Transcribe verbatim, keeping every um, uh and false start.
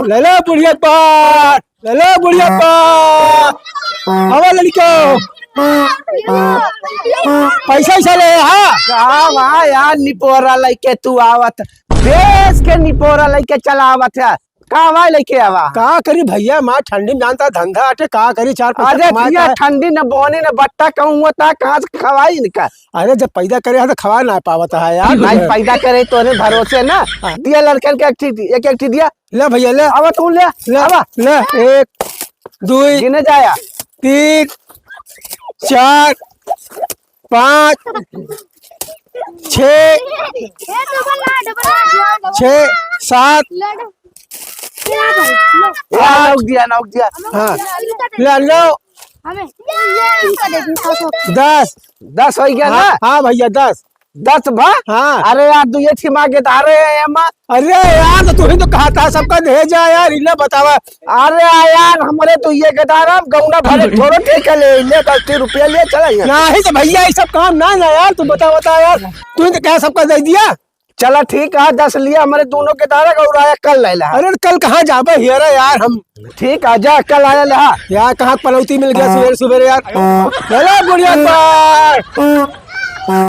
ले लो बुढ़िया पार, ले लो बुढ़िया पार। आवा लड़को। पैसा वैसा ले, हाँ। का बा यार, निपोरा लइके तू आवत, देश के निपोरा लइके चलावत है। का बा लइके आवा? का करी भइया, मार ठंडी में जानता धंधा आटे, का करी, चार पैसा अरे कमाए भइया, का? ठंडी न बोनी न बट्टा कहूँ होता, कहाँ से खवाई इनका? अरे जब पैदा करे है तो खवा ना पावत है यार। नहीं, पैदा करे तोरे भरोसे ना। हाँ। दिया लड़कन के एक ठी, एक एक ठी दिया। ले भइया, ले। आवा तू ले, ले, आवा। ले, एक, दुई, गिने जाया। तीन, चार, पाँच, छः, छः, सात, ए, नौक दिया, नौक दिया। हाँ। ले, नौ। दस। दस होइ गया ना? हाँ, हाँ भइया, दस। दस बा? हाँ। अरे यार, दुइये ठी माँ गेदारे है एमा। अरे यार, तो तू ही तो कहा था सबका दे जा यार, इन्हें बतावा। अरे यार, हमरे तो ये गेदारा गौना भरे थोड़ो ठेका ले, ले दस ठी रुपया ले चला यार। नहीं तो भइया, ये सब काम ना ना यार, तू बता, बता यार, तू ही तो कहा सबका दे दिया। चला ठीक है, दस लिया हमरे दोनों गेदारा और आया कल ले ला। अरे कल कहाँ जाबे हियरा यार हम। ठीक है, जा कल आया ले। यार कहाँ पनौती मिल गया सुबेरे सुबेरे यार। चलो बुढ़िया पार।